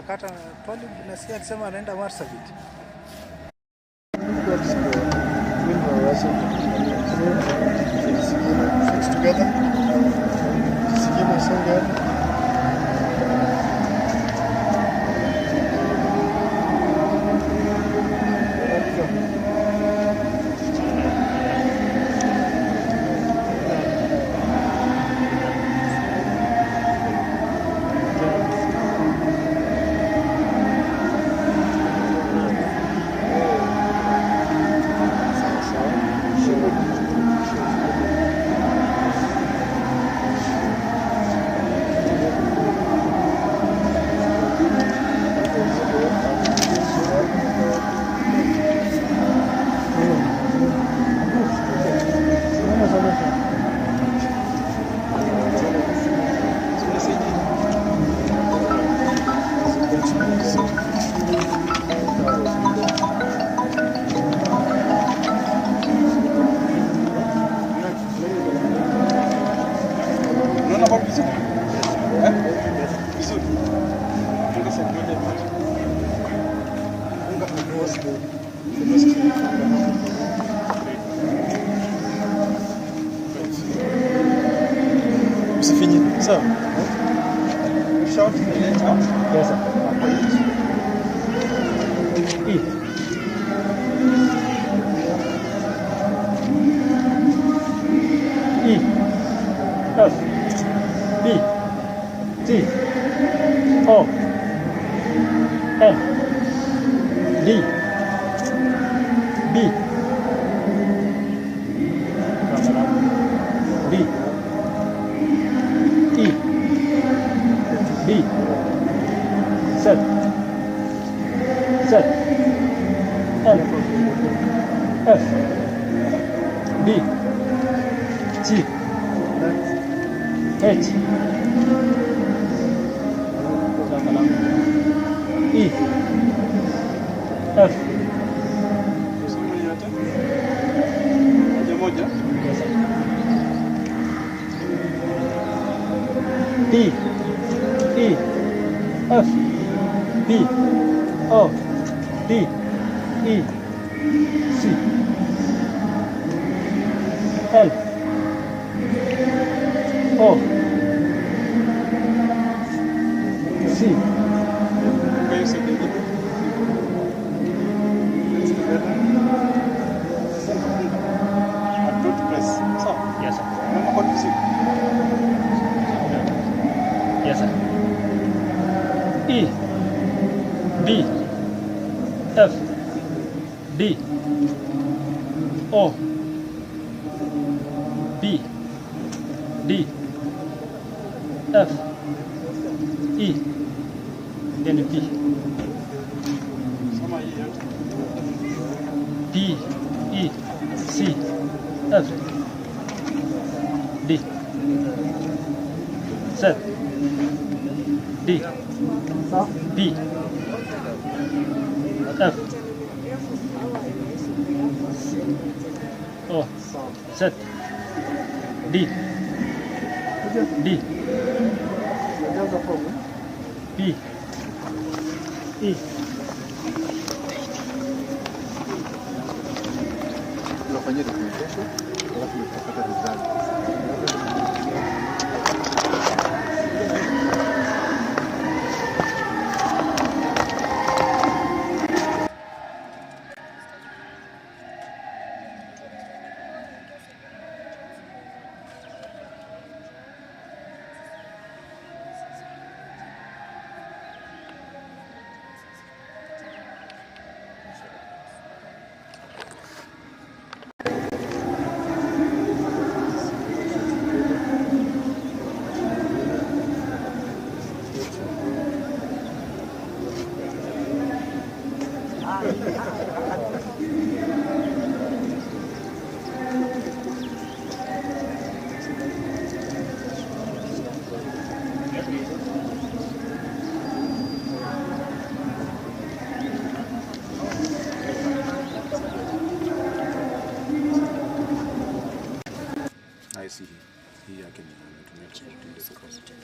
Anakata Twalib, nasikia alisema anaenda Marsabit. Fix together. Kisigino isonge hapo. Sawa sawa. Shingo. Unaona bado vizuri? Eh? Vizuri. Funga side moja moja. Funga. Usifinye. Sawa. Shout later. Yes, sir. E. E. F. B. T. O. N. D. B. D. E. B. Z. Z. L. F. B. T. H. E. F. Soma yote. Moja moja. Yes, sir. D. E. F. B. O. D. E. C. L. O. C. Funga hiyo side nyingine. Let's together. Funga, funga. And don't press. Sawa. Yes, sir. Unaona kwa vizuri? Yes, sir. E. B. F. D. O. B. D. F. E. Then B. Soma hii yote. B. E. C. F. D. Z. D. B. F. O. Z. D. D. Jaza fomu. B. E. Tunafanyia documentation alafu tutapata result. I see hii yake ni ametumia tofauti ndio.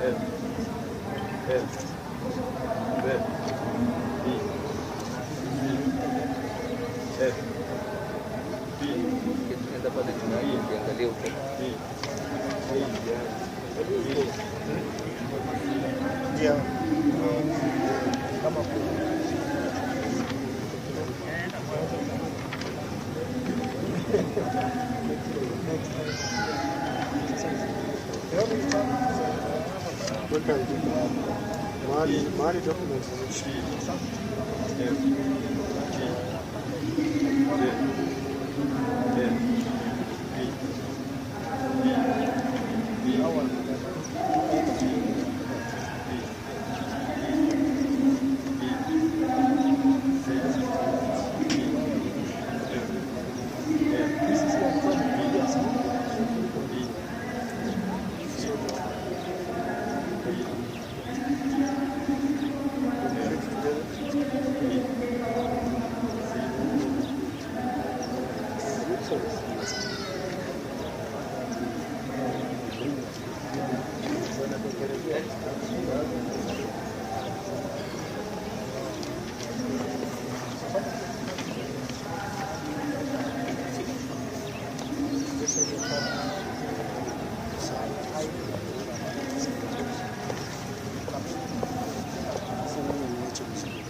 F L Z D C F B Ukienda pale chini yake ukiangalia huko. D E Yeah. Kama Weka ID. Mahali documents ziko. F G J L B B B G D E B C D F L B C D Fit together. B C Sasa mimi niache vizuri.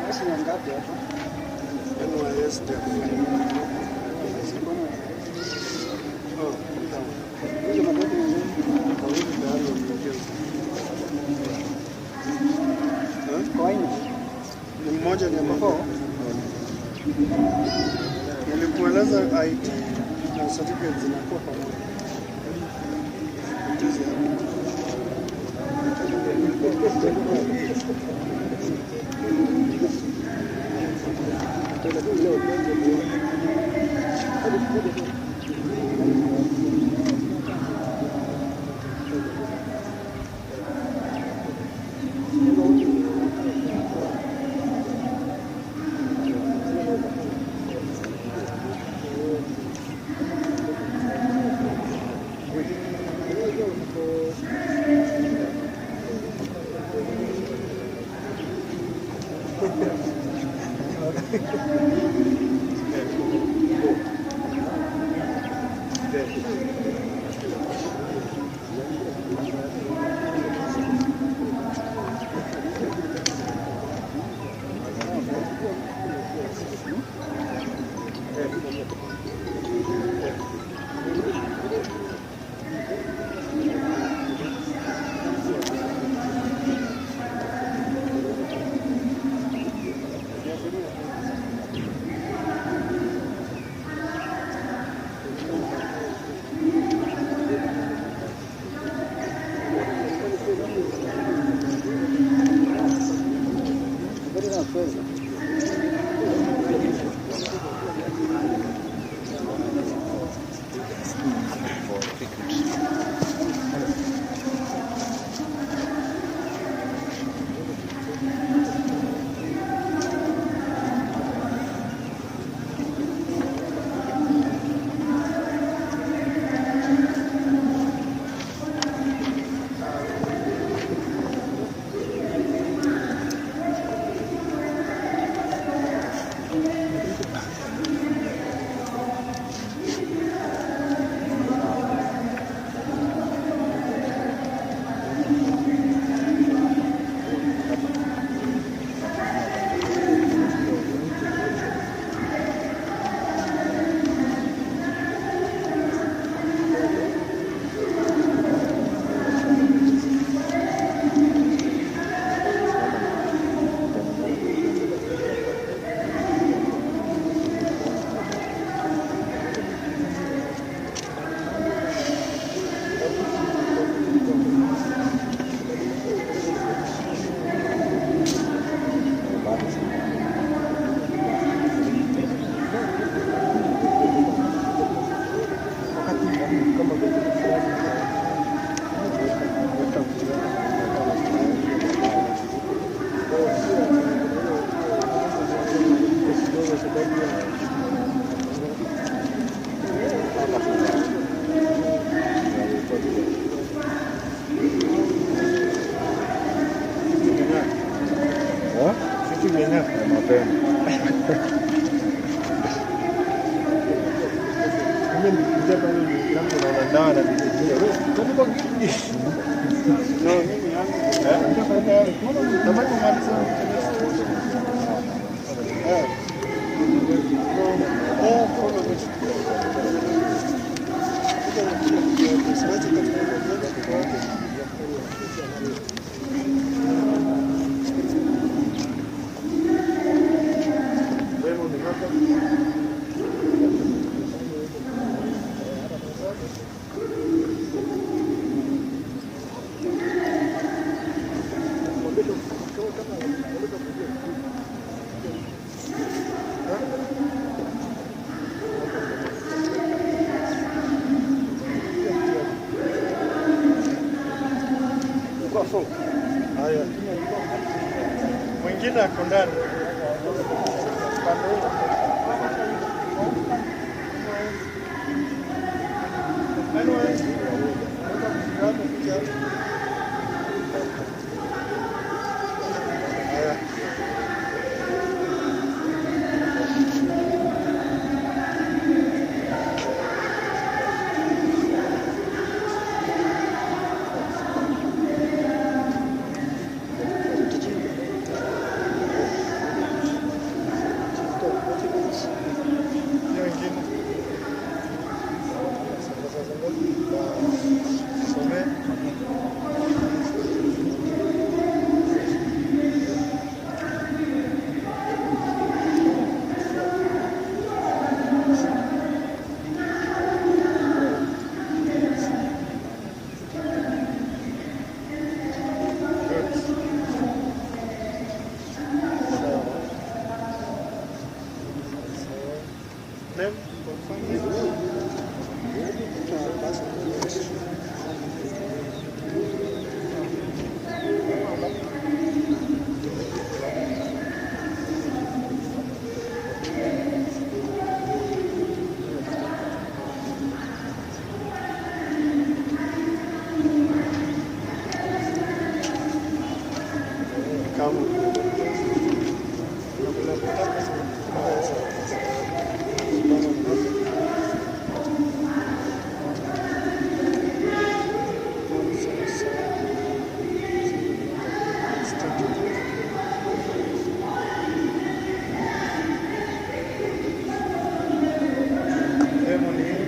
Basi ni ngapi hapo? NYS Dev. Oh, sawa. Hizo madocument Wawili tayari wameingia huko. Eh? kwa aina. Ni mmoja ni ambapo nilikueleza ID na certificate zinakuwa pamoja. Mtezi hapo. Yenyewe. Mapema. Mimi nilikuja pale nilianza naona dawa na bibilia. Wewe kwani kwa nini? No, mimi yangu. Eh? Nataka kumaliza. Eh. Eh, follow me. Kuja na kuja kuja, usiwache katika Wewe ni hapa. Kwa four. Haya. Mwingine ako ndani. Pande huu. Anyway, weka mzigo wako kuja hapa. Haya. Hiyo ingine. Some. Good. Sawa. Sawa. Name, confirm name. Kama Demo ni hii.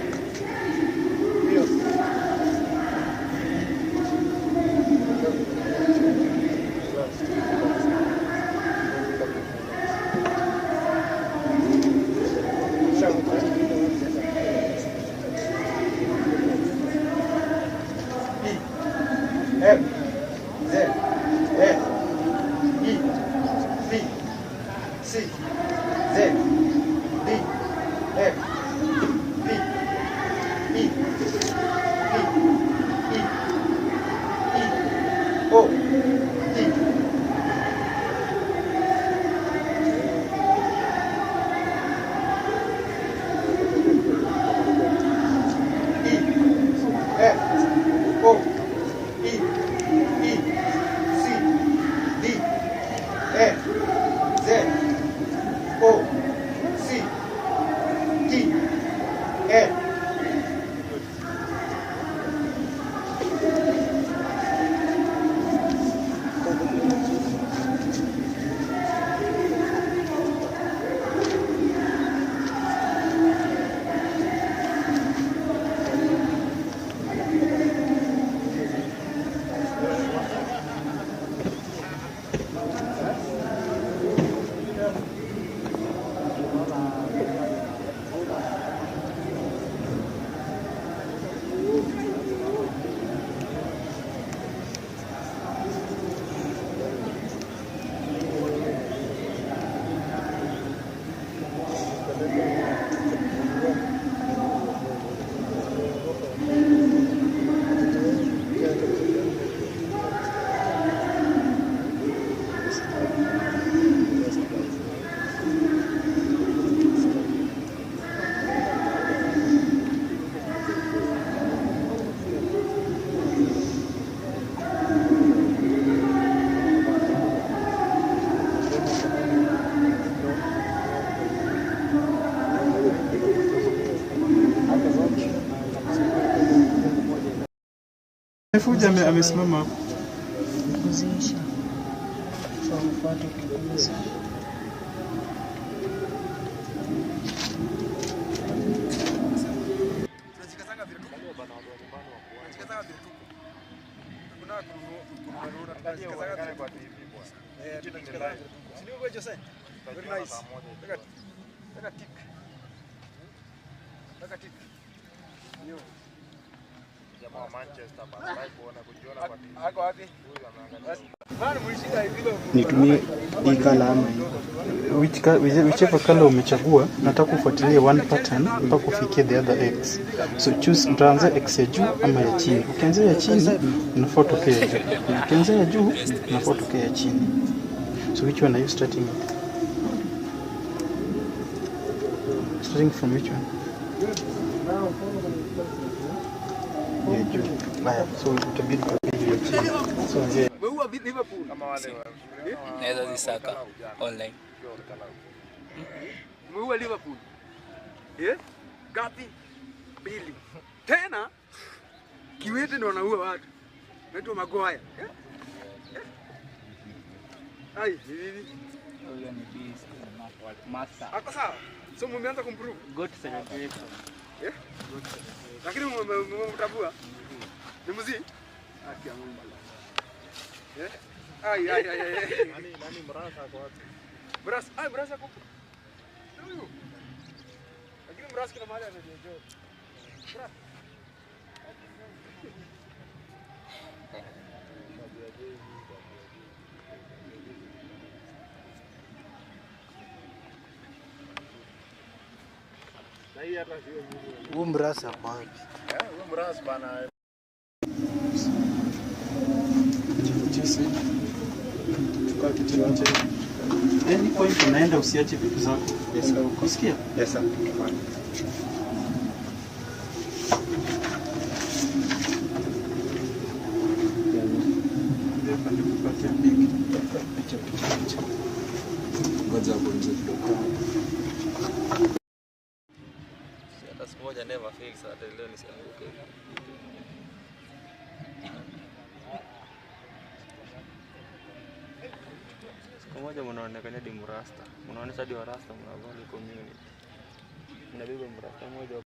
Hiyo. F Z F E B C Z D F P E P E E O D. E F O E E C D F Z Fuja amesimama hapo. Guzisha. So ufuate ukiguza. Nitumie hii color ama hii? Whichever color umechagua, nataka ufuatilie one pattern mpaka ufikie the other x. So choose, utaanza x ya juu ama ya chini. Ukianzia ya chini unafaa utokee ya juu, ukianzia ya juu unafaa utokee ya chini. So which one are you starting with? Starting from which one? Ya juu. Haya, so utabidi kubadili ya chini. So anzia Naweza zisaka online. Umeua Liverpool. Eh? Gapi? Mbili. Tena kiwete ndo wanaua watu. Naitwa Maguire. Eh? Eh? Ai, hivi. Huyo ni beast, master. Ako sawa. So mmeanza kumprove. Got celebration. Eh? Lakini mmemtambua. Ni mzee? Haki ya Mungu. Eh? Ai ai ai ai. Nani Mrasa ako wapi? Mrasa, ai Mrasa ako. Huyu. Lakini Mrasa kuna mahali anajienjoy. Mrasa. Huu mrasa ako wapi? Huyo Mrasa bana. Any point unaenda usiache vitu zako. Yes, sir. Usikia? Yes, sir. Picha, picha, picha. Ngoja hapo nje kidogo. Hata siku moja never fails, hata leo nisianguke. Siku moja mnaonekana hadi mrasta. Mnaonesha hadi warasta mnavaa community. Mnabeba mrasta mmoja. Ndio.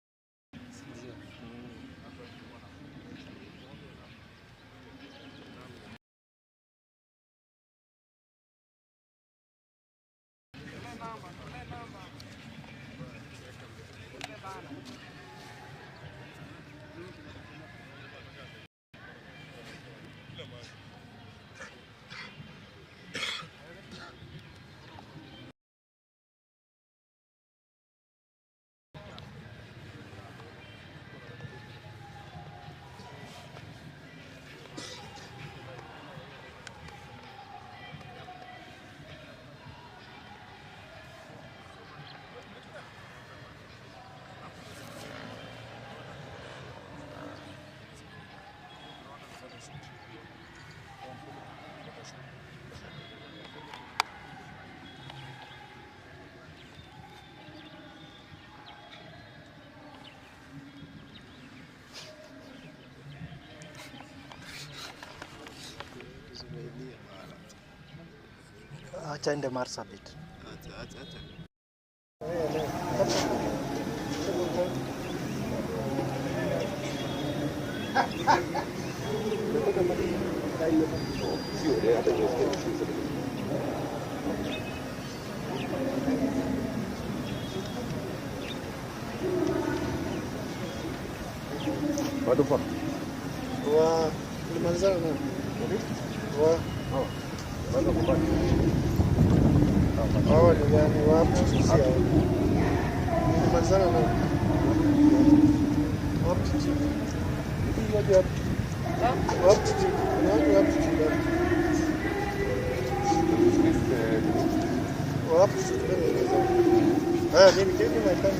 Acha ende Marsabit. Acha acha acha. Bado fa. Wa ulimalizana na wa Bado kubaki. hawa ni gani? Wapo si hao. Ulimalizana na aptitude. Hii wapi aptitude? Aptitude. Kuna watu aptitude hapo. Wa aptitude mimi naweza. Ah, mimi give me my pen.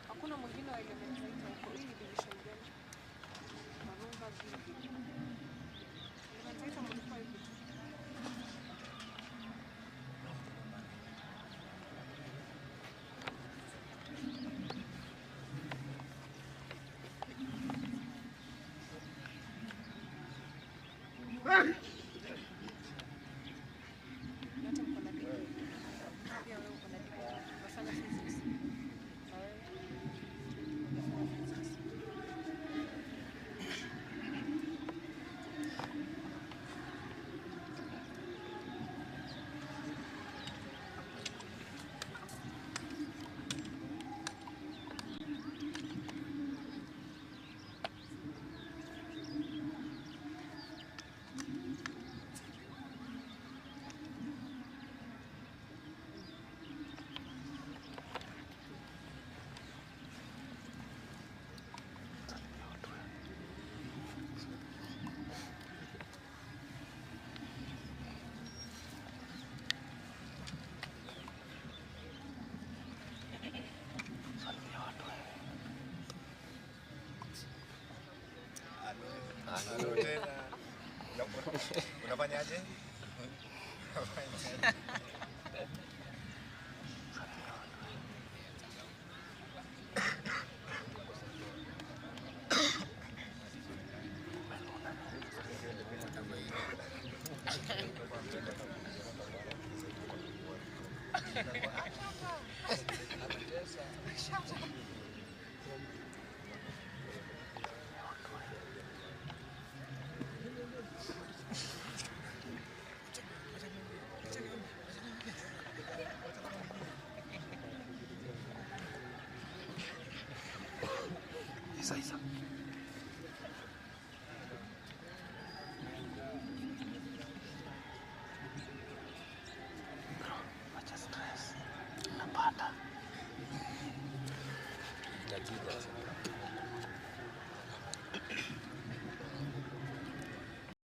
Hakuna mwingine wa element writer huko. Hii ni division gani? Marunga vipi? Element writer mlikuwa hivi tu. Yote mko na degree. Pia wewe uko na degree. Unafanya physics. Na wewe unafanya physics. Halo tena. Unafanyaje? Unafanyaje? Isa, Isa.